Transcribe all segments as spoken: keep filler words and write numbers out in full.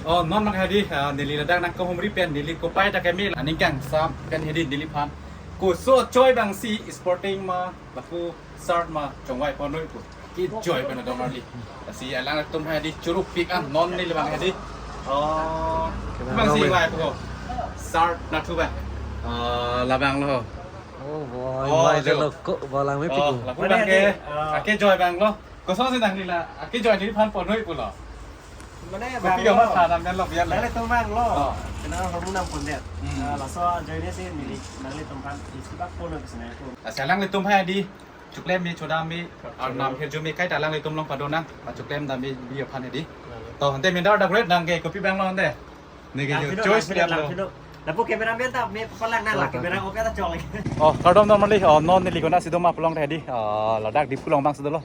Oh, non mang hedi, ah, neli ladak nangkahumri pen, neli kopai ta keme, aning kangsam pen hedi neliphan. Koso choi abang si sporting ma, lapu shirt ma, chongvai ponnoi pu. Kejoi pen adong arli. Lasi alangtum hedi chorupik an non neli abang hedi. Oh, abang si vaipo. Shirt nathu abang. Ah, labang lo. Oh, boy, Oh, mai jo. Lo ko, balang me Oh, piku. Lapu Mana abang ke, hedi, ah, akejoi abang lo. Kosonsi nangli la, akejoi neliphan ponnoi pulo. Mane Kopi abang lo. Matha dam dan lo biar le. Nanglitum abang lo. Oh. Kena hormu nam pondet. Hmm. Ah, laso ajoine si neli nanglitumphan isi bak ponnoi pusi nangtum. Lasi alanglitum hedi. Choklem me, chodam me, arnam hirjume kaita alanglitum along padonang. Choklem dam me bi aphan hedi. To, ante me dar dak red nang ke kopi abang lo ante. Neke Lang jo pidok, choice lang pidok, liat lang lo. Pidok. Lapu cameraman ta me palang nang la, camera off ta chok lagi. Oh, kardom normally. Oh, non neli konatsi doma pulo hedi. Ah, ladak Diphu along abang si dolo.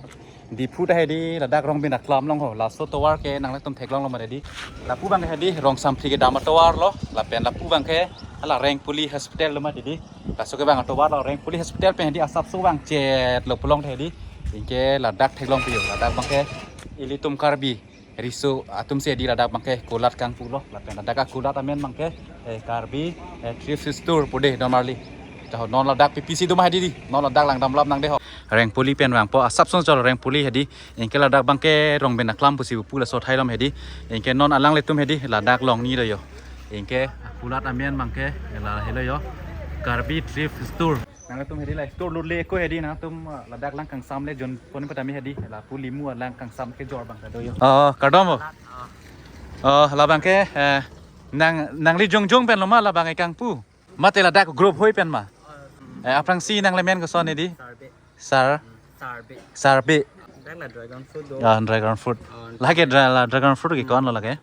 Diphu ta hedi, ladak Rongbin aklam along ho. Laso tovar ke nanglitum theklonglo ma hedi. Lapu abang hedi, Rongsamphli kedam atovar lo. Lapen lapu abang ke, hala Rengpuli Hospital lo ma hedi. Laso ke abang atovar lo, Rengpuli Hospital pen hedi, asapso abang chet lo pulo hedi. Anke ladak theklong piyo. Ladak abang ke, ilitum Karbi riso atum si hedi ladak abang ke kulat kangpu lo, lapen ladak akulat amen abang ke, eh, Karbi, eh, thrift store pu de normally. Taho non ladak P P C doma hedi di, non ladak langdam lap nang de ho. Rengpuli pen vangpo, asapson chot Rengpuli hedi, anke ladak abang ke Rongbin aklam pusi pu laso thai alam hedi, anke non alanglitum hedi, ladak longni do yo. Anke akulat amen abang ke, la helo yo, Karbi thrift store. Nangtum hedi la store lut le ko hedi nangtum, ah, ladak lang kangsam le jon pon patami hedi lapu limu alang kangsam kejor abang ta do yo. Oh, kardom bo. Oh, labang ke, eh, nang, nangli jongjong pen lo ma labang ke kangpu. Mate ladak group hoi pen ma. Eh, aphrangsi nangli men koson hedi? Sarbe. Sar? Sarbe. Sarbe. Dak la dragon fruit do. Ah, dragon fruit. Oh, lake dra-, la dragon fruit ke kon lo lake?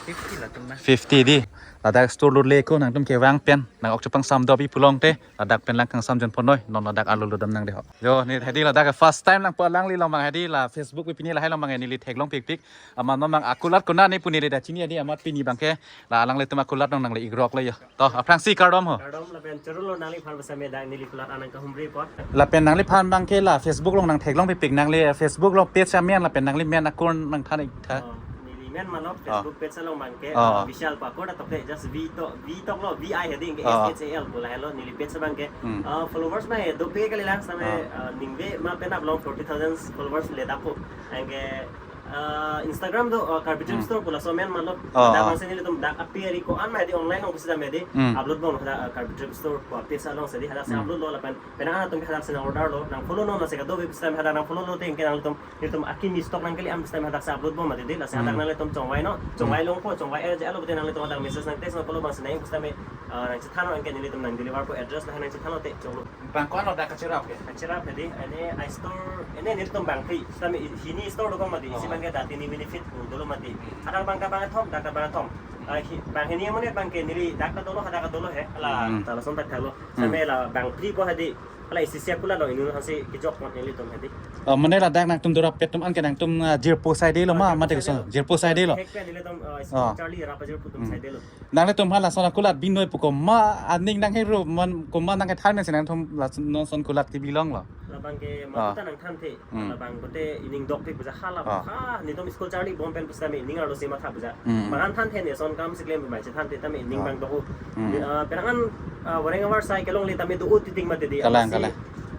Fifty latum na. Fifty di. Ladak store lut le ko nangtum kevang pen. Nang ok chepang sam dopi pulo te. Ladak pen lang kangsam jon ponnoi. Non ladak arlo lutdam nang de ho. Yo, ne hedi ladak first time nangpo alangli along abang hedi la Facebook pi pini lahai along abang neli theklong pikpik. Amat non abang akulat konat ne pu neli ta chini hedi amat pini abang ke. La alanglitum akulat along nangli igrok le yo. To, aphrangsi kardom ho. Kardom lapen choro lo nangliphan basa me dak neli kulat anang kahumri po. Lapen nangliphan abang ke la Facebook along nang theklong pikpik nangli, eh, Facebook along page amen lapen nangli men akun nangthan ik tha. Oh, neli men ma lo Oh. Facebook page along abang ke, Oh. uh, Vishal Pakur atok de just V tok, V tok lo, V I hedi ke Oh. S H A L pu lahelo neli page abang ke. Hmm. Uh, followers ma he dopik kali lang same, Oh. uh, ningve ma penap long forty thousand followers le dapo. Anke Uh, Instagram do, uh, Karbi Thrift Hmm. Store pu laso amen ma lo. Oh, Dak oh. Bang si nelitum dak api ari ko-an ma hedi online along pusi dam hedi. Hmm. Upload bom hadak, uh, Karbi Thrift Store pu page along si hedi hadak si Hmm. upload lo lapen penang atum hadak si nang order lo nang follow non lasi kadokave pusi dam hadak nang follow lote anke nangtum nelitum akimi stock nangkali am pusi dam hadak si upload bom mati hedi lasi hadak Hmm. nanglitum chongvai non chongvai Hmm. longpo chongvai er je alo pute nanglitum hadak message nang text non follow bang si nang pusi dam, uh, nang chethan non anke nelitum nang deliver po address la nang chethan non te choklo. Bang ko-an lo dak kacherap ke? Kacherap hedi, ane iStore, ane nelitum Bangphli. Sitame hini store dokok mati, isi Oh. abang ke Datini Minifit, hmm, dolo mati. Hmm. Hadak abang ke bang kethom, dak ke bang kethom. Ah, hi-, bang hini amonit abang ke neli dak ta dolo, hadak ta dolo he. Hala, Hmm. ta lason tak thalo. Hmm. Sitame la Bangphli ko hedi, hala isi isi akulat lo inut aphan si kejok mot nelitum hedi. Oh, mane ladak nangtum dorap pet atum anke nangtum, ah, jirpo saide lo ma, Oh, mate jirpo koson? Saide lo. Jirpo saide lo. Hek pen nelitum, ah, Oh. Charlie rapa jirpo atum Hmm. saide lo. Nanglitum hala son akulat binoi pu komat aning nang hero man komat nang kethan men si nangtum la non son kulat kebi longlo. Labang ke Ah. Mata nang thanthe. Hmm. Labang kote ining dokpik puja hala. Ah. Ha, nelitum school charli bom pen pusitame ining arlo si matha puja. Hmm. Bang an thanthe ne son kam si klem bai si thanthe tame ining Ah. Bang doku. Hmm. Ni, ah, penang an, ah, wareng avar sai kelongle tame do-o titik mati hedi. Kalang, Asi kalang.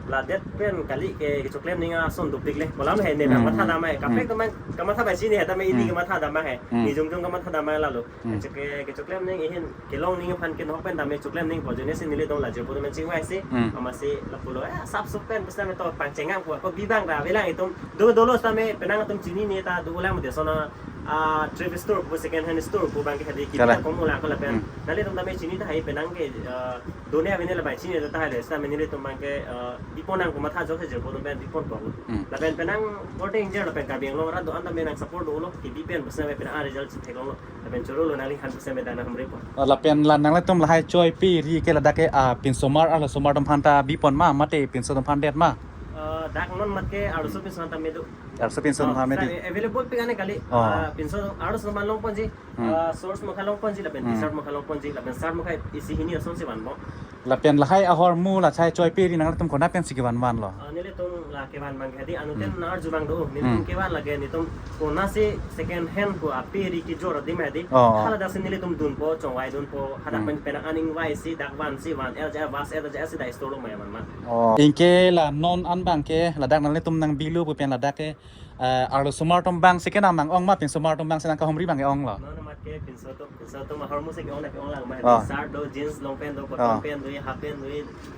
Ladet pen kali ke kechoklem ning ason dopik le. Kolam he ne Hmm, matha hmm, dam he. Kaprek hmm. Teman kamatha bai chini he tame ini Hmm. Kamatha dam he. Hmm. Ni jongjong kamatha dam he lalo. Hmm. Kechok ke, kechoklem ning ihin kelong ning aphan kenok pen dam he choklem ning po jone si nelitum la jirpo atum chingvai si. Hmm. Amatsi lapulo, eh, sap sup pen pusitame to pangchengam ko ko bibang ra avelang itum do dolo sitame penang atum chinine ta dolang mati sona, ah, thrift store pu second hand store pu bang ke hadi Kalang. Kita komo la ko lapen. Hmm. Nanglitum tame chini tahai penang ke, ah, done avene la bai chini tahai le sitame nelitum bang ke, ah, bipon nang komatha jok he jirpo atum pen bipon ko. Hmm. Lapen penang korte ingjir lapen Karbi Anglong arat do-an tame nang support dolo kebi pen pusitame penang a result si theklonglo. Lapen choro lo nangliphan pusitame dana humre po. Ah, lapen la nanglitum lahai choi pe ri ke ladak ke, ah, pinsomar arlosomar atum aphan ta bipon ma mate pinso atum aphan det ma? Ah, dak non mat ke arloso pinso tame do. Arloso pinso, oh, nang kami sir, di. Eh, available pik ane kali. Oh. Ah, pinso arloso man longponji. Hmm. Ah, shorts mokha longponji lapen, hmm, T-shirt mokha longponji lapen shirt mokha isi hini asonsi vanpo. Lapen lahai ahormu la chai choi pe ri nangtum konat pensi kevan vanlo? Ah, nelitum la kevan abang hedi, anuten, hmm, nang-arju abang do. Nelitum, hmm, kevan lake nelitum konatsi second hand pu ape ri kejor adim hedi. Oh. Haladak si nelitum dunpo, chongvai dunpo, hadak, hmm, pen penang an ingvaisi dak vansi van el ja vas el ja si dak store along mai vanma. Oh. Anke la non an abangke ladak nanglitum nangbilu pu pen ladak ke, eh, arlosomar atum abangsi kenam nang-ong ma, pinsomar atum abangsi nangkahumri abang ke-onglo? Non amat ke pinso atum, pinso atum ahormu si ke-ong na ke-ong lang ma. Oh. Shirt do, jeans, long pant do, cotton, oh, pant do, half pant do,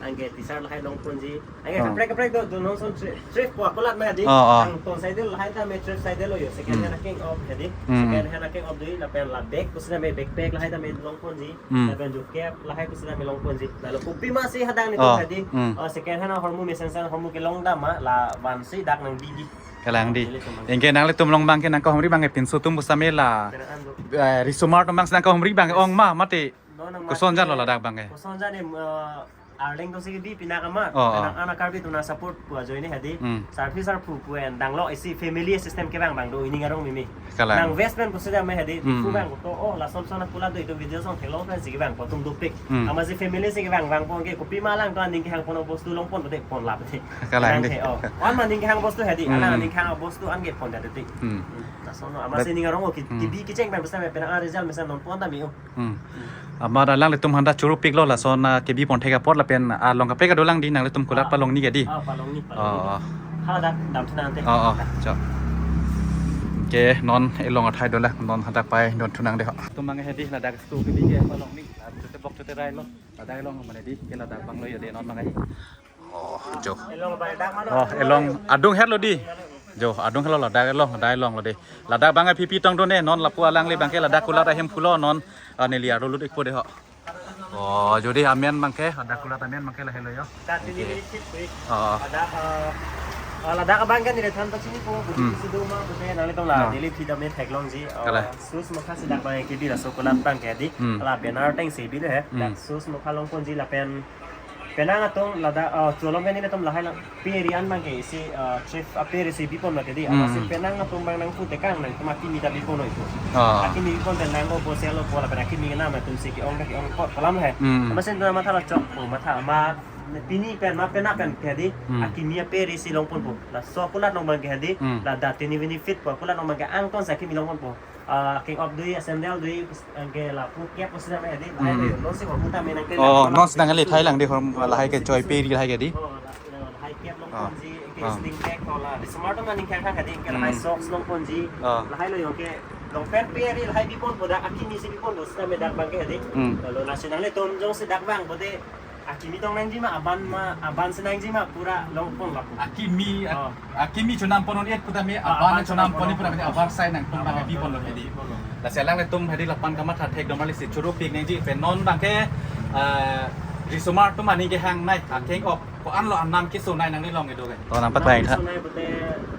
anke T-shirt lahai longponji. Anke, oh, kaprek kaprek do, do non ason thrift, thrift pu akulat ma hedi. Oh, oh. Angton side lahai tame thrift side lo jo. Second, hmm, hand akeng-op hedi. Hmm. Second hand akeng-op do, lapen la bag pusi tame backpack lahai tame longponji. Hmm. Lapen jo cap lahai pusi tame longponji. Lalo kopima si hadak nelitum, oh, hedi. Hmm. Oh, second hand ahormu mesen sen ahormu kelong dam ma, la vansi dak nangbi di. Kalang di. Nelitum abang. Anke nanglitum along abangke nangkahumri abangke pinso atum pusitame la, penang an do, eh, risomar atum abangsi nangkahumri abang, yes, ong ma mati. Non amat koson jan lo ke ladak abangke? Koson jan ni, eh, Arleng atum si kebi pinak amat. Oh, oh. Penang an a-Karbi atum nang support pu ajoine hedi. Hmm. Sarpi sarpo pu en danglo isi family system kevang abang do ining arong mimi. Kalang. Nang West pen pusitame hedi, hmm, Diphu, hmm, abang to, oh, lason son akulat do, itum video song theklong pensi kevangpo atum dopik. Hmm. Amatsi family si kevang vangpo anke kopima alangtum aning kehangpon abostu longpon pute pon lap pute. Kalang di. Nang he, oh. An aning kehang abostu hedi, hmm, alang aning kehang abostu anke pon dati. Hmm. Hmm. Lason amatsi, but, ining arong o ki, hmm, kebi kecheng pen pusitame penang an result mesen non pon tame o. Hmm. Amat alanglitum handa choro piklo lason, ah, kebi pon thek apot lapen, ah, along kaprek kedo lang di, nanglitum kulat, ah, palongni ke di. Ah, palongni, palongni. Oh, oh. Haladak damthu nang te. Oh, oh, chok. Anke non elong athai dolang, non hadak pai damthu nang de ho. Atum abangke hedi ladak stu kebi ke palongni. Ah, chute bok chute rai lo. Ladak elong mane di, ke ladak abang lo jo de non abangke. Oh, jo. Elong bai dak mano. Oh, elong adung het lo di. Jo, adung het lo ladak elong, ladak elong lo di. Ladak abangke pipi tong do ne, non lapu alangli abangke ladak kulat ahem pulo non, ah, neli arlo lut ikpo de ho. Oh, jo di amen abangke, ladak kulat amen abangke lahelo jo. Dak neli, oke, neli thik pui. Oh. Ladak, eh, eh, ladak abangke neli than ta chinipo, budi, hmm, isi do ma, budi nanglitum la, oh, neli thik amen theklongji. Eh, kalang. Shoes mokha si dak abangke kebi laso kulat abangke di. Hmm. La banner ateng si bi do he. Hmm. Dak shoes mokha longponji lapen penang atum ladak, ah, cholom ke nelitum lahai lang pe ri an abangke isi, ah, thrift ape ri si bipon mati di. Hmm. Amatsi penang atum abang nangpu tekang nangtum akimi ta bipon noi tu. Ah. Akimi bipon pen nang o bosel o pola pen akimi kenam atum si ke-ong ke-ong ko kolam he. Hmm. Amatsi tu matha la chok, oh, matha ma pini pen ma penang pen ke di. Hmm. Akimi ape ri si longponpo. Laso akulat along abangke di. Hmm. La dak tini bini fit pu akulat along abangke angton si akimi longponpo. Ah, akeng-op do, sandal do, anke lapu cap pusitame hedi, lahai, hmm, do, non si ahormu tame nang, oh, non si nang kali thai lang di ahormu, lahai ke choi pe ri lahai ke di. Oh, la, la, lahai cap longponji, anke, ah, sling bag, oh, la, risomar atum aning kehang kehang hedi, anke lahai, hmm, socks longponji, ah, lahai lo jo ke, long pant pe ri lahai biponpo dak, akimi si biponpo sitame dak abangke hedi. Hmm. Lalo lasi nanglitum jongsi dak vang pute, akimi tong nangji ma, aban ma, aban si nangji ma, pura longpon lapu. Akimi, ak-, oh, akimi chonam pon un-et putame, ah, aban, aban chonam pon un-et putame, aban sai nangtum, oh, abang bipon lo hedi. Bipon lo. Lasi alanglitum hedi lapu an kamatha thek doma lisi choro pik nangji pen non abangke, eh, risomar atum aning kehang nei, akeng-op ko-an lo anam kesonei nangli long kedo ke. Oh, nampak lain ha. Kesonei pute,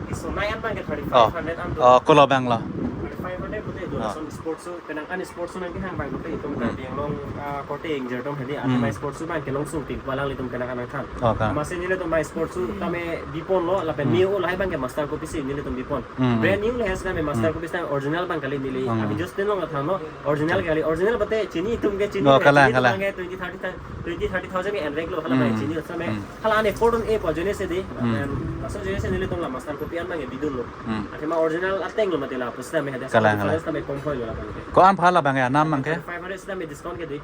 kesonei an abangke, oh, thirty-five hundred an do. Oh, kolo abang lo? Thirty-five hundred pute do, ah, lason sports shoe, penang an sports shoe nang kehang abang pute itum, hmm, Karbi Anglong, ah, korte ingjir atum hedi, hmm, athema sports shoe abangke long sungpik pu alanglitum penang an nangthan. Oh, ka. Amatsi nelitum abang sports shoe tame bipon lo, lapen, hmm, new lahai abangke Master Copy si nelitum bipon. Hmm, hmm. Brand new lahai sitame Master, hmm, Copy sitame original abang kali neli, hmm, abi just tin long athan lo, original kali, original pute chini itum ke chini, oh, kalang, chini itum kalang. Abangke twenty, thirty, twenty, thirty thousand ke enrek lo, hala abang, hmm, chini sitame. Hmm. Hala an afford un-e pu ajoine si di, hmm, em, laso ajoine si nelitum la Master Copy an abangke bidun lo. Hmm. Athema original ateng lo mati lapu sitame hedi. Kalang, kalang. Sitame kom hoi lo la abangke. Ko-an pha la abangke anam abangke? Thirty-five hundred sitame discount ke di.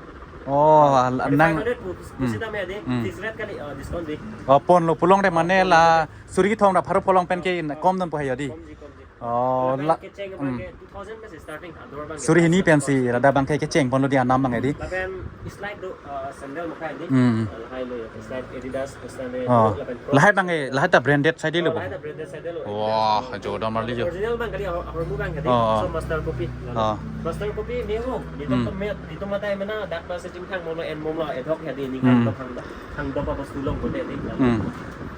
Oh, al-, nang, thirty-five hundred pu, hmm, pusitame hedi, hmm, fixed rate kali, eh, discount di. Oh, pon lo pulong de mane, oh, pon lo la de. Suri kethom ra pharo pholong pen ke, oh, kom dampo he jo di. Komji, komji. Oh, la, kecheng, hmm, abangke two thousand pensi starting, ador abangke. Suri hini pensi rada abangke kecheng pon lo di anam abangke di. Lapen slide do, uh, sandal mokha di. Hmm. Uh, lahai lo jo, slide Adidas, Pistane, oh, lapen Crocs. Lahai abangke, lahai ta branded side lo. Oh, bo? Lahai ta branded side lo. Wah, jo dam arli jo. Original abang kali, ahor-, ahormu abang kali. Oh, oh. So Master Copy. Oh. Master Copy, me ho, di, hmm, to me, di to mata emena, dak masa jim thang mono en mono ad hoc ya di, ning, hmm, hang dop, hang dop, hang dop apa sulong kote di. Hmm.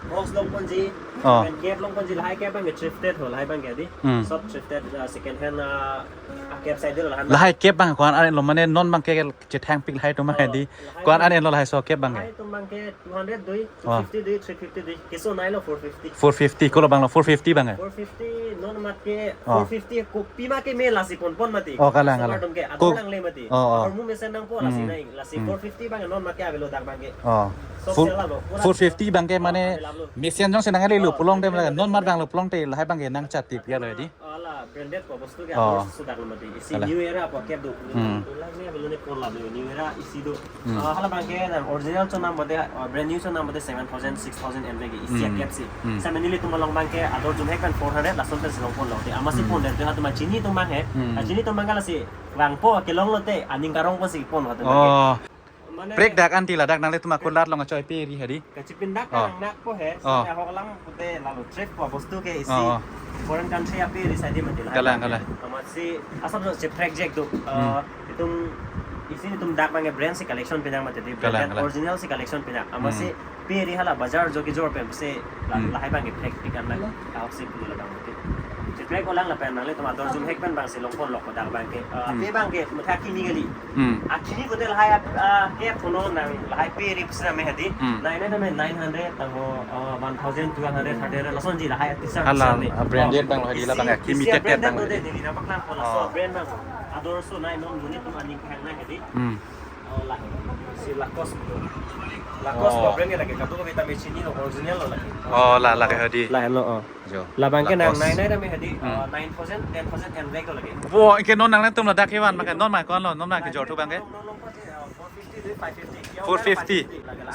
Crocs longponji, oh, and cap longponji, lahai cap abang thrifted ho, lahai abang ke di. Hmm. Sob thrifted, uh, second hand, uh, uh, cap side lo lahai. Lahai cap abang ko-an an-en lo, mane non abang ke chethangpik lahai atum abang ke di. Oh, lahai ko-an an-en lo lahai so cap abang ke. Lahai atum abang ke two hundred doi, oh, two fifty doi, three fifty doi. Keso nai lo four fifty. Four fifty, kolo abang lo four fifty abang ke? Four fifty non mat ke, oh, four fifty kopi ma keme lasi ponpon mati. Oh, kalang, kalang. Customer atum ke, ko- ador nangle mati. Oh, oh. Ador mu mesen nangpo lasi, hmm, nai, lasi, hmm, four fifty abang non mat ke avelo dak abang ke. Oh. Sob four, sel lo, pura four fifty abang ke mane, oh, available lo. Mesen jongsi nangle lo, oh, pulote available, non mat available abang lo pulote lahai abang ke nangchatip ya lo di. Ala branded ko bostu ke, oh, ador sudak lo mati. Isi, ala, New Era ko cap do. Hmm. Lang ne belo ne pon la do. New Era isi do. Hmm. Ah, hala abang ke nang original chonam bote, ah, brand new chonam bote seven thousand, six thousand en vek isi, hmm, cap si. Hmm. Sa nelitum along abang ke ador jumhek pen four hundred lason pen si longpon lo. Te amatsi, hmm, pon det te ha atum chini atum abang he. Hmm. Ah, chini atum abang ke lasi vangpo kelong lote aning karong ponsi pon ha atum abang ke. Oh. Mane prek dak anti ladak nanglitum akulat along achoipe ri hadi. Kachipindak, oh, nangnak po he, oh, sa ahok alam pute lalo thrift ko bostu ke isi, oh, oh, foreign country ape ri sadi mati la. Kalang, kalang. Amatsi asap so cheprek jek do, hmm, eh, itum isi itum dak abang ke brand si collection pinang mati di, kalang, branded, kalang, original si collection pinang. Amatsi, hmm, pe ri hala bazar jo kejor pen se la, hmm, lahai abang ke prek pikan la. Ahok si pulu la abang ke. Cheprek olang lapen nanglitum ador jumhek pen abang si longpon lo ko dak abang ke. Eh, hmm, pe abang ke matha kini kali. Hmm. Akini pute lahai, ah, ke kono nang lahai pe ri pusna me hadi. Hmm. Nai nai tame nine hundred tangho, ah, one thousand, two hundred, thirty hundred lasonji lahai T-shirt, hala, T-shirt ni. Ah, branded, oh, abang lo hadi la abang, T-shirt, T-shirt akimi branded tetet abang lo hadi. Dei, neli nangpaklang pon la. Oh. So brand abang. Ador so nai non monit atum aning kehang nai hadi. Hmm. Oh, la. Si Lacoste betul. Lacoste, oh, ko brand ke lake, katu ko vitamin C ni lo, original lo lake. Oh, la, lake hadi. Lahenlo, oh. Jo. Labang ke nang Lacoste. Nai nai tame hadi, hmm, uh, nine thousand, ten thousand en vek lo lake. Wo, anke non nanglitum ladak kevan, maka non ma ko-an lo, non ma kejor atum abang ke? Non, non, non, uh, four fifty doi, five fifty. Four fifty.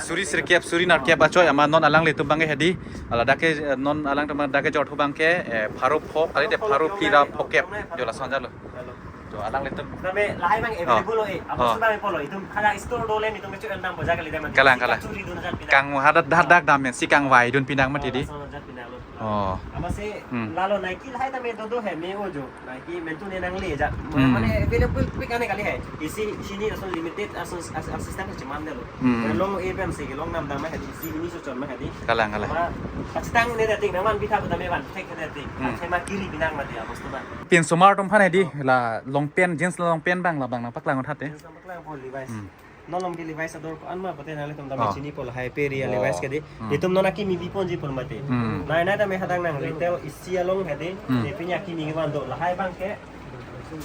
Suri sirkep, suri nerkep achoi, amat non alanglitum abang ke hadi. Ladak ke, eh, non alangtum dak kejor atum abang ke, eh, pharo pho, kalite pharo phli ra phokep. Jo lason jalo. Halo. Jo, alanglitum. Tame lahai abang, oh, available lo, eh. Apa, oh, sudah polo itum, kada store dole itum kecho endam boja kali dam. Kalang, kalang. Kachuri dun jan pinang. Kang hadak, hadak, hadak dam si kangvai dun pinang mati di. Oh, lason jan pinang lo. Oh. Amatsi, hmm, lalo Nike lahai tame do do he me o jo. Nike mentu ne nangle ja. Hmm. Mane available pik ane kali he. Isi, isi ni ason limited, ason as-, assistant cuman de lo. Hmm. Long e pen si long nam dam he, isi ini so chon ma hadi. Kalang, kalang. Ama, kachitang ne dating, naman bitha kota me van, thek ne dating. Hmm. Achai ma kiri pinang mati ya, bostu abang. Pinsomar atum aphan hadi, oh, la long pant, jeans long pant abang, labang nangpaklang thate. Jeans nangpaklang po Levi's. Hmm. Non along ke Levi's ador ko-an ma, pute nanglitum tame, oh, chini po lahai pe ri, oh, Levi's ke di. Hmm. Itum non akimi biponji pon mati. Hmm. Nai nai tame hadang nang retail isi along hadi. Hmm. Te pini akimi van do lahai abang ke.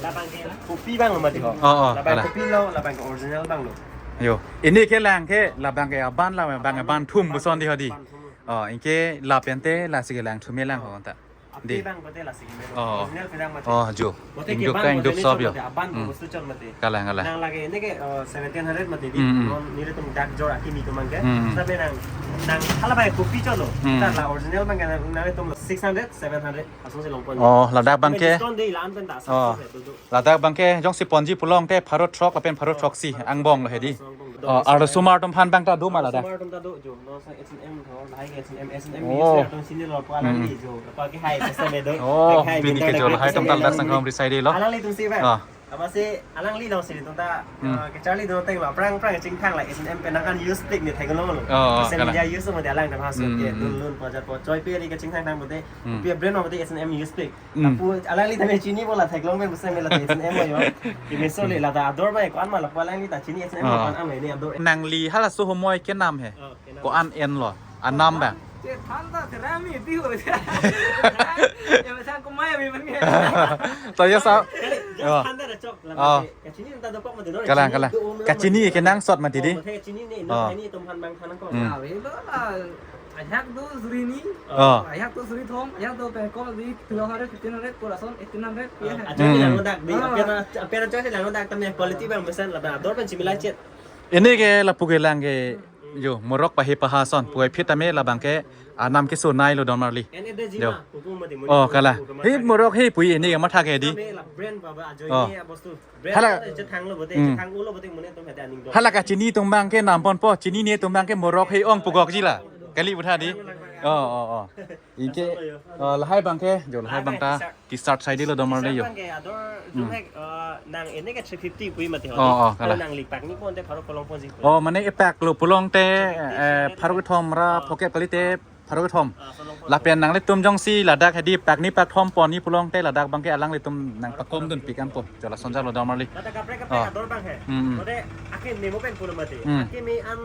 Labang ke kopi abang lo mati ho. Oh, oh, labang kalang. Kopi lo, labang ke original abang lo. Jo. Ini kelang ke labang ke aban, labang ke aban thum boson di hadi. Aban thum. Oh, anke lapen te lasi kelang thum me lang ho ta. Ape di abang pute lasi ke me lo. Oh. Original pinang mati. Oh, jo. Pute ke ingduk abang ka ingduk pute sob jo. Mati, aban, hmm, bostu chon mati. Kalang, kalang. Nang lake ini ke, uh, seventeen hundred mati di. Hmm, hmm. Non nelitum dak jor akimi atum abang ke. Hmm, hmm. Tapi nang, nang hala abang kopi chon lo. Hmm. Ta la original abang ke nang, nanglitum lo six hundred, seven hundred. Asong si longpon. Oh, ladak abang ke. Discount dei la-an pen ta asap, oh, si do do. Ladak abang ke jongsi ponji pulote pharo throk lapen pharo throksi angbong lo hedi. Oh, arlosomar atum aphan abang ta do ma ladak? Arlosomar atum ta do jo. Non sa H and M tho, lahai ke H and M, H and M, oh, use atum sini lo, pa alangli jo. Pa ke hai system do. Oh, hai pini ke jo lahai atum ta ladak sang kam risai dei lo. Alanglitum si abang. Oh. Amatsi alangli along si atum ta, hmm, eh, kacharli do teng lo. Aphrang aphrang chingthang la H and M pen nang an use pik ni thek lo lo. Oh, social media use mo de alang ta masuk ke. Hmm, hmm. Dun lun po jat po choi pe ri kachingthang thang pute. Hmm. Pi brand mo pute H and M use pik. Hmm. Apu alangli tame chini bo la theklong pen pusai me la H and M yo. Ki meso le la ta ador bai ko-an ma la ko alangli ta chini H and M, ah, ko-an an le ni ador. Nangli halaso homoi kenam he. Oh, kenam. Ko-an en lo. Anam ba. Che than ta tera mi ti ho. Ya masa ko mai mi man ke. To ya sa. Kali, just, oh, than ta chok la. Oh. Kachini ta do kok ma de no. Kalang, kalang. Kachini kenangsot mati di. Oh, kachini ni, oh, no, ini tum han bang than ko. Hmm. Ah, we lo la. Ajak do suri ni. Oh. Ajak do suri thom, ajak do pengkol di twelve hundred, fifteen hundred, pura son eighteen hundred, ya. Ah, hmm. Ajak lang dak di, ah, apena, apena choice lang dak tame quality bang mesan la ador pen chimilai chet. Ini ke lapu kelang ke jo morok pahi paha son, puai phit tame labang ke anam keso nai lo don marli. Ene de jo. Jima, kuku mati muni. Oh, kuku kala. Kuku mati. Hi morok hi pui ini ke matha ke di. Tame la brand baba ajo, oh, ini bostu. Brand hala, chethang lo bote, hmm, chethang ulo bote mune tum hade aning do. Hala kachini atum abang ke nam ponpo, chinine atum abang ke morok he ong pugok ji la. Kali butha di. Oh, oh, oh. Inke, oh, lahai abang ke, jo lahai abang ta, t-shirt side lo don marli jo. T-shirt abang ke ador, hmm, jumhek, eh, nang ini ke three fifty pui mati ho. Oh, oh, hala kala. Nang lipak ni ponte pharo kolong ponji. Oh, mane epak lo pulote, eh, pharo kethom ra, oh, phokep kalite, pharo kethom. Ah, Solongpon. Lapen nanglitum jongsi ladak hedi pakni pakthom ponji pulote ladak abangke alanglitum nangpakom dunpik anpo. Jo lason jalo domarli. Ladak kaprek kaprek Oh. ador abang he. Hmm, hmm. Kode akimi mo pen pulo mati. Hmm. Akimi an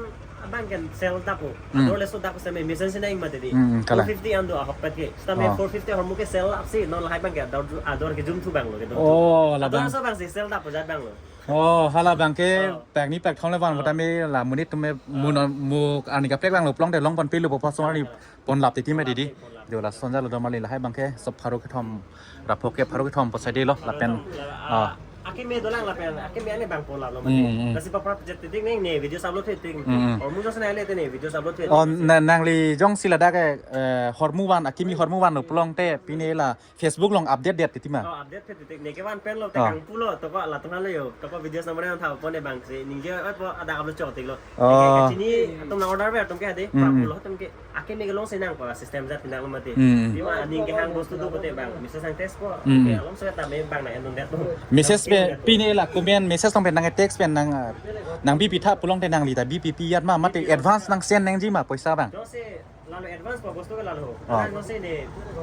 abang ke sell dapo. Hmm. Ador le so dapo seme mesen sina ing mati di. Hmm, hmm, kalang. Four fifty an do ahokpet ke. Sitame Oh. four fifty ahormu ke sell up si non lahai abang ke ador ador kejum thu abang lo gitu. Oh, Ador labang. so abang si sell dapo jat abang lo. Oh, hala abangke Oh. pakni pakthom le van Oh. botame la monit atum me Oh. munon mu arni kaprek abang lo pulote longpon pilo po pasomar ni Oh. ponlap titi mati di. Ponlap, ponlap. Jo lason jalo domarli lahai abangke sob pharo kethom, raphok ke pharo kethom posai delo lapen Pharo kethom, la, ah, ah, akimi dolang lapen akimi ane abang ponlap lo Hmm, mati. hmm. Lasi paprap jet titik neng ne video upload titik. Hmm, hmm. Ahormu jongsi nang le te ne video upload titik. Oh, na-, nangli jongsi ladak ke, eh, ahormu van, akimi ahormu vanlo pulote pine la Facebook along update det titi ma. Oh, update titik ne ke van pen lo te Oh. kangpu lo to ko latum halo yo. To ko videos nomor yang tha pon ne abang si ningje oi po ada upload chok tik lo. Oh. Ke, ke chini atum nang order ver atum ke hadi, Hmm, hmm. pulo atum ke akimi kelong si nang ko system jat nang mati. Hmm. Bima aning kehang bostu do pote abang, message sang test ko. Hmm. Ke along so ta me abang nang endon det po. Message Nang pe, endon det po. pine la comment message along pen nang text pen nang, ah, nang bipi tha pulote nangli ta bipi pi jat ma mate advance nang send nangji ma poisa abang. Jongsi lalo advance pa bostu ke lalo. Ah. Nang jongsi ne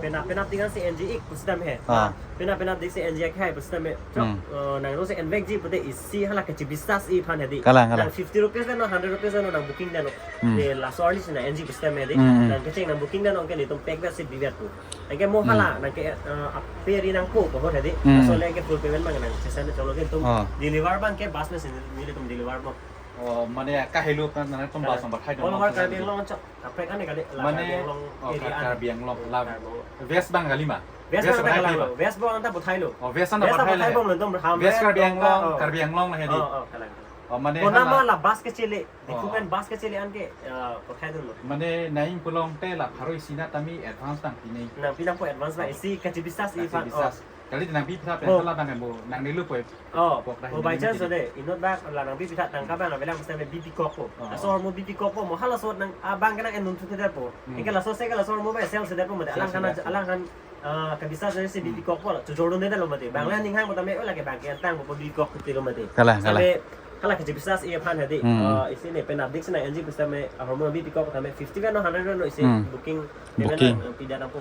penap penap dingan si N G ik pusitame he. Ah. Penap penap dik si N G ik hai pusitame. Chok, Hmm. eh, nang jongsi envek ji pote isi hala kachebisas-i aphan hedi. Kalang, kalang. Nang fifty rupees lo, hundred rupees lo, nang booking det lo. Hmm. De laso arni si nang N G pusitame hedi. Hmm, hmm. Nang kecheng nang booking det lo ke nelitum pack vet si bivet po. Anke mo Hmm. hala nang ke, eh, aperi nangpo po hedi. Hmm. Laso le ke full payment abang nang chesen cholo ke nelitum Ah. deliver abangke bus machine nelitum deliver po. Oh, mane kahelo kan nangtum Kalang. bus number hai All over dong. Karbi Anglong chok. Kaprek ane kali, la Mane, Karbi Anglong oh, area Kar-, an. Karbi Anglong, Oh, la Karbi Anglong. West Bangali ma? West West Bangali Bangali lang ma? Lo. West Bangali anta puthai lo. Oh, West anta West anta puthai puthai lo. bom lo, dom ham West re, Karbi dong Anglong, ka, oh. Karbi Anglong la hedi. Oh, oh, kalang. Oh, mane Kona hala ma la bus kechele, Oh. equipment bus kechele anke, ah, puthai dun lo. Mane nang pulote la pharo isi na tame advance nangpi nang. Nangpi nangpo advance ba, Oh. isi kachebisas-i aphan, Kachebisas. oh. Kali nang bipi tha pen Oh. hala abang mo, nang nelu po. Oh, Pok dah oh, by ini chance jadi. de, inut bak la nang bipi tha tangka abang avelang pusitame bipi kok po. Oh. Laso ahormu bipi kok po mo, halaso nang abang ke nang endun thu det po. Hmm. Anke laso si ke laso ahormu ba sell se det po mate. Sell alang se kan det po. alang kan, ah, kabisas si Hmm. bipi kok po la. Chojor dun det lo mati. Abang Hmm. le aning hang tame, oh, lake abang ke tang po bipi kok kuti lo mati. Kalang, kalang. Sitame hala kachebisas-i aphan hedi. Hmm. Ah, isi ne penap dik si nang N G pusitame ahormu bipi kok tame fifty pen lo, hundred pen lo isi Hmm. booking. Booking. Payment nang, eh, pi det nangpo.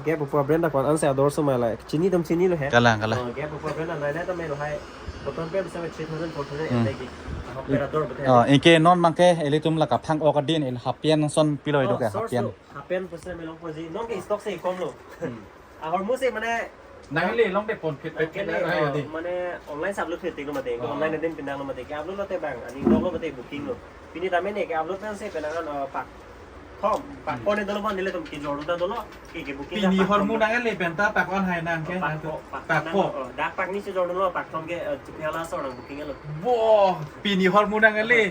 Gap apo brand akon ansi ador so ma la. Chini atum chini lo he. Kalang, kalang. Oh, Gap apo brand anai nai tame lo hai. Cotton pant sa three thousand, four thousand Hmm. ente ki. Ahok per ador bete. Oh, anke non abangke ilitum la kaphang-ok adin ili half pant ason pilo Oh, ido ke half source pant. lo. Half pant pusitame longponji. Non ke stock si kom lo. Hmm. Ahormu si mane Nang ili longte pon phit Nang phit kene, phit oh, ayo di. mane online si upload phit tik lo mate. Oh. Online adin pinang lo mate. Ke upload lote abang. Ani dong lo mate booking lo. Pini tame ne ke upload nang si penang an, eh, pak thom, pak Hmm. pon dolo ma nelitum kejor dolo, ke, ke booking Pini dak pak ahormu thom. nang ele penta pak on hai nang ke, Oh, pak nang tu. po, pak Pak nang, po. oh, dak pakni si jor dolo, pak thom ke, eh, chuphe hala asor nang booking lo. Bo, pini ahormu nang ele.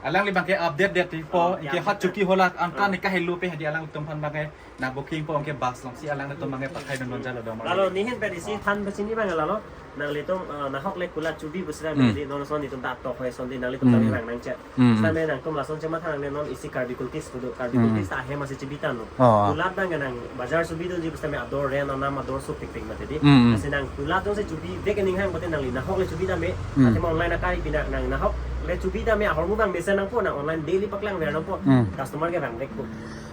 Alangli abangke update det ti po, Oh, anke ya, hot betul. chuti hala anta Oh. ne kahelo pe hedi alangtum aphan abangke nang booking po anke bus along si alanglitum abangke pathai dun dun jalo dom. Lalo nihin pen isi Oh. than pachini abang lalo. Nanglitum, eh, nahok le kulat chubi pusitame Hmm. di, non ason itum ta tok hoi ason di nanglitum Hmm. ta bang nang chat. Hmm. Sitame nangtum lason chematha nangne non isi Karbi Kultis kudu, Karbi Hmm. Kultis ta ahem asi chubi tanglo. Oh. Kulat abang nang bazar chubi dunji pusitame ador ren anam ador suk tik tik mati di. Hmm. Lasi nang kulat jongsi chubi vek aning hang pote nangli nahok le chubi tame, Hmm. athe ma online akai pina nang nahok le chubi tame ahormu abang mesen nangpo nang online daily paklang ver nangpo. Hmm. Customer ke bang vek po.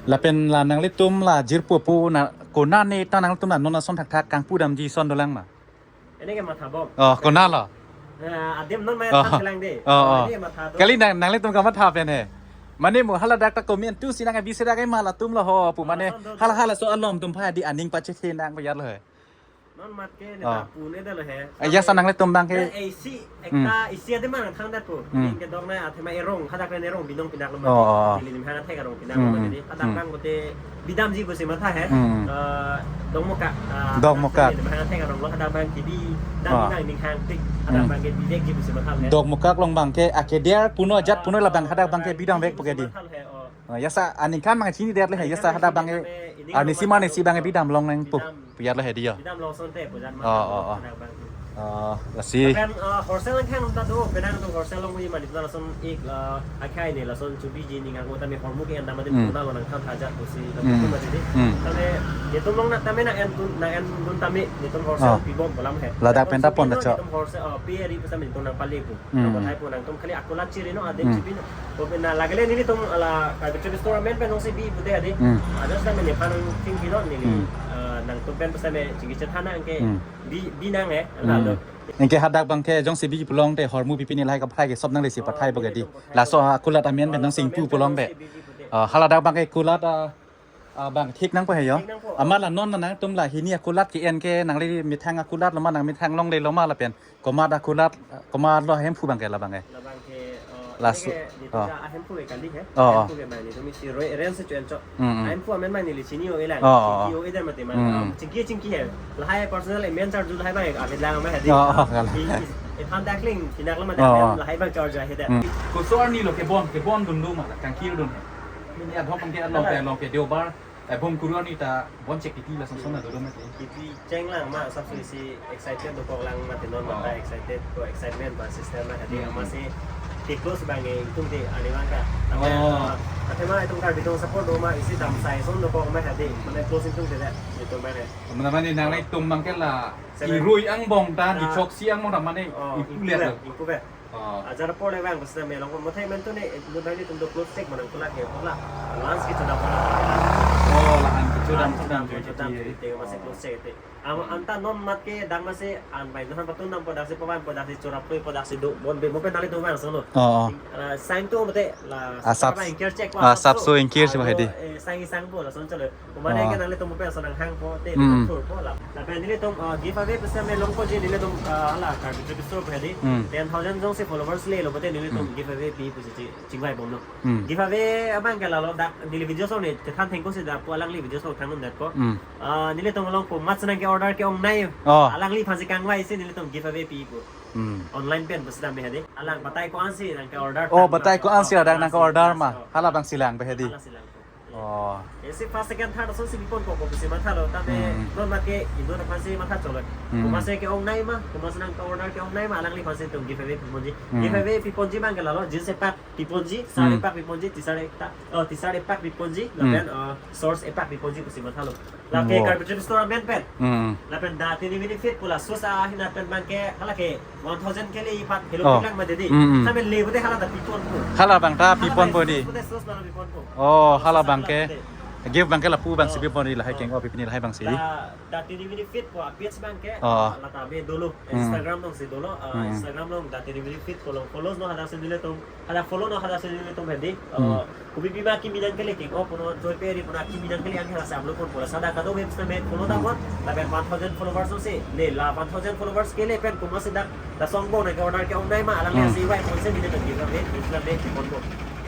Lapen la nanglitum la jirpo pu na kona ne ta nangtum la non ason thakthak kangpu damji ason dolang ma? Ene ke matha bom. Oh, kona lo? Eh, adim non ma Oh. thak kelang de. Oh, oh. Ene ke matha do. Kali nang, nanglitum kamatha pen he. Mane mo hala dak ta comment tu si nang abisi dak ma latum lo ho pu mane Oh, son do, do. hala hala so alom atum aphan di aning pachethe nang payar lo he. Non mat ke ne Oh. ta pu ne da lo he. Eh, ya sa nanglitum abangke. Eh, isi, Hmm. ekta isi ade ma nang thang dat pu. Hmm. Ning ke dong na athe ma erong, hadak ren erong binong pinak lo ma. Oh, oh, oh. Ili nim hang athe karong pinak lo Hmm, ma hmm, jadi. Hadak hmm. abang pote bidamji pusi matha he. Hmm. Eh, Dongmukak, ah, Dongmukak. Dak sini, mahang thek arong lo, hadak abang kebi, dam Ah. nang ning hang tik, hadak Hmm. abang kebi vek ji pusi mathal he. Dongmukak along abangke, akedir puno ajat puno labang hadak abangke bidam vek pu ke di. Mathal he, oh. Oh, ya sa, aningkan abang chini der le he, ya sa hadak abangke, Ini ah, nisi abang ma nisi abangke bidam long nang pu. Bidam. Puyat le he di ya. Bidam long sonte, pujan Oh, oh, oh. Hadak abang. Ah, lasi. Pen, ah, wholesale nangkhang ta do, penang tum wholesale along wi mani lason ik, ah, akhai ne lason chubiji ning ako tame hormu ke-en dam adim Hmm. puna lo nangthan hajat pusi, Hmm. tame mati di. Hmm. Tame, netum along na tame nang-en dun, nang-en dun tame, netum wholesale Ah. pibom pu alam he. Ladak Netum penta pon chubi na no, cho. Netum wholesale, ah, pi eri pusam netum nangpale pu. Hmm. Nangpathai pu nangtum khali akulat chiri no, adim Hmm. chibi no. Ko pen na lagile nelitum ala Karbi Trade Store amen pen nongsi bi pute adi. Hmm. Ada sa mene panang chingki no neli, Hmm. ah, nangtum pen pusam chingki chethan nang ke. Hmm. Bi, bi nang eh, Hmm. lalo. Anke hadak abangke jongsi bi pulote hormu pipi ni lahai kapathai ke sop nanglesi pathai Ah, bo ke di. Laso, ah, kulat amen pen nangsi ingpu pulote. Ah, haladak abangke kulat, ah, ah, bang thik nangpo he yo. Thik nangpo. Amat la non nangtum la hini akulat ke-en ke nangli methang akulat lo ma nang methang longle lo ma lapen. Komat akulat, komat lo ahemphu abangke la abangke. Labang ke, eh, Laso, ini ke, ini oh. Ke ahemphu ke kali he. Oh, oh. Ahemphu ke bang netum isi roi ren se chuen chok. Mm, mm. Ahemphu amen bang neli chini o-e lang. Oh, oh. Chingki o-e dam mati man. Mm, mm. Um, chingki chingki he. Lahai personal amen charge lahai bang abit lang ma he di. Oh, oh, kalang. I, i, iphan dakling, pinak lo ma Oh, oh. Lahai bang charge he da. Mm. Koso arni lo kebon, kebon dun do ma, kangkir dun he. Ini adhok kangkir lo Kalang. Ke, lo ke Deobar. Eh, bom kuru arni ta bon chek kiti lason son na dodom mati. Kiti cheng lang ma, sab si excited dokok lang mati non Oh. mata excited ko excitement ba system na hadi Hmm. ama si te close bang e itum te ani bang ka. Tapi, Oh. eh, tapi ma itum Karbi tong support do ma isi dam sai son dokok ma hadi. Mane close itum te da, itum mane. Mana mani nang Oh. Itum bangke la Seven. Irui angbong ta Oh. Dichoksi angbong ta mane Oh, ipulet ipulet, lo. Ipulet. Oh. Ajar apor le bang, basta melong ko mothai men tu ne, eh, lu bang netum do close check manang kulak ke, hola. Lans ke chodam hola. Oh, lahan ke chodam, Lans chodam, chodam, chodam, chodam, chodam, te masih close check te. Am, Hmm. Anta non mat ke dang masih an bai, non patun dam podak si pavan, podak si chorap pui, podak si do, bon be, mo pen nangli tu bang, sono. Oh, oh. Ah, sign tu mate la, Asap, apa, ingkir check, ah, asap so ingkir si ah, bahai di. Eh, sang isang po, lason chalo. Kumane Oh. Ke nanglitum pen asonang hangpo, te Hmm. Thurpo la. Lapen nelitum, ah, giveaway pusitame longpo ji nelitum, ah, ala Karbi Trade Store pu hadi. Hmm. Ten thousand jongsi followers lelo pute nelitum Hmm. Giveaway pi pusi chi-, chingvai bomlo. Hmm. Giveaway abang ke lalo dak neli video song ne chethan thengko si dak pu alangli video song thangnun detpo. Hmm. Ah, nelitum along komat si nang ke-order ke-ongnei. Oh. Alangliphan si kangvai si nelitum giveaway pi pu. Hmm. Online pen pusitame hadi. Alang batai ko-ansi nang ke-order Oh, than batai ma. Ko-ansi Oh, adak nang ke-order ma. Oh. Halabang si lang pe hadi. Halabang si lang. Oh. Isi first, second, third asonsi piponpo pusi mathalo, tame Hmm. non mate indo aphansi matha cholo. Hmm. Komatsi ke-ongnei ma, komatsi nang ke-order ke-ongnei ma, alangliphansi itum giveaway piponji. Hmm. Giveaway piponji bang ke lalo, jeans epak piponji, shirt Hmm. epak piponji, t-shirt epak, oh, t-shirt epak piponji, Hmm. Lapen, uh, shorts epak piponji pusi mathalo. Lake Wow. Karbi Trade Store amen pen. Hmm. Lapen da tini mini fit pula sus ahin pen bang ke, halake one thousand ke le ipat helo Oh. Pilang mati di. Hmm, hmm. Tame le pute hala da piponpo. Halabang ta piponpo di. Hala sus pute sus mana piponpo. Oh, sus halabang ke. Halabang ke. Gift bang ke lapu bang si Oh. Piponpo di lahai Oh. Keng-o pipi ni lahai bang si. La da tini mini fit po apit bang ke. Oh. La ta be dolo. Hmm. Instagram alongsi dolo. Uh, Hmm. Instagram along da tini mini fit po along follows no hada si nelitum. Hala follow no hada si nelitum hadi. Hmm. Uh, kopi pima kimi nang kele keng-o puno joy peri puno kimi nang kele ang hela si upload ponpo la sada kado webs na me follow ta pon. Lapen one thousand followers si le la one thousand followers ke le pen komatsi dak da song bo na ke-order ke-ongnei ma alangli Hmm. Si vai ponsi nelitum giveaway, giveaway piponpo.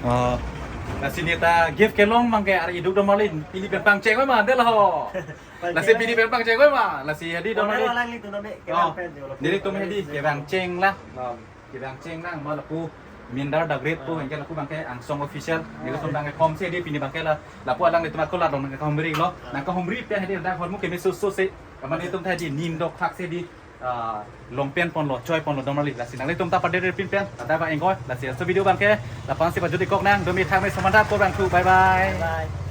Oh. Lasi neta gift kelong bang ke ari iduk do malin pini pen pangcheng ma dela ho. Lasi pini pen pangcheng ma. Lasi hadi do Order malin. Alanglitum name Oh. Kelang pen jo. Nelitum hadi kevang cheng la. Oh. Kevang cheng nang ma lapu Mindar Da Great pu Ah. Anke lapu bang ke Angsong Official. Nelitum bang ke kom si di pini bang ke la. Lapu alanglitum akulat along nang kahumri lo. Ah. Nang kahumri pen hadi dak hormu keme sus sus si. Kaman itum ta hadi nin dok thak si di, ah, long pen ponlo, choi ponlo dom rali. Lasi nanglitum ta pader pin pen. Ada ba enjoy. Lasi laso video bang ke lapu-ansi pajut-ikok nang. Domi thak me samantha ko bang tu. Bye bye. Bye bye.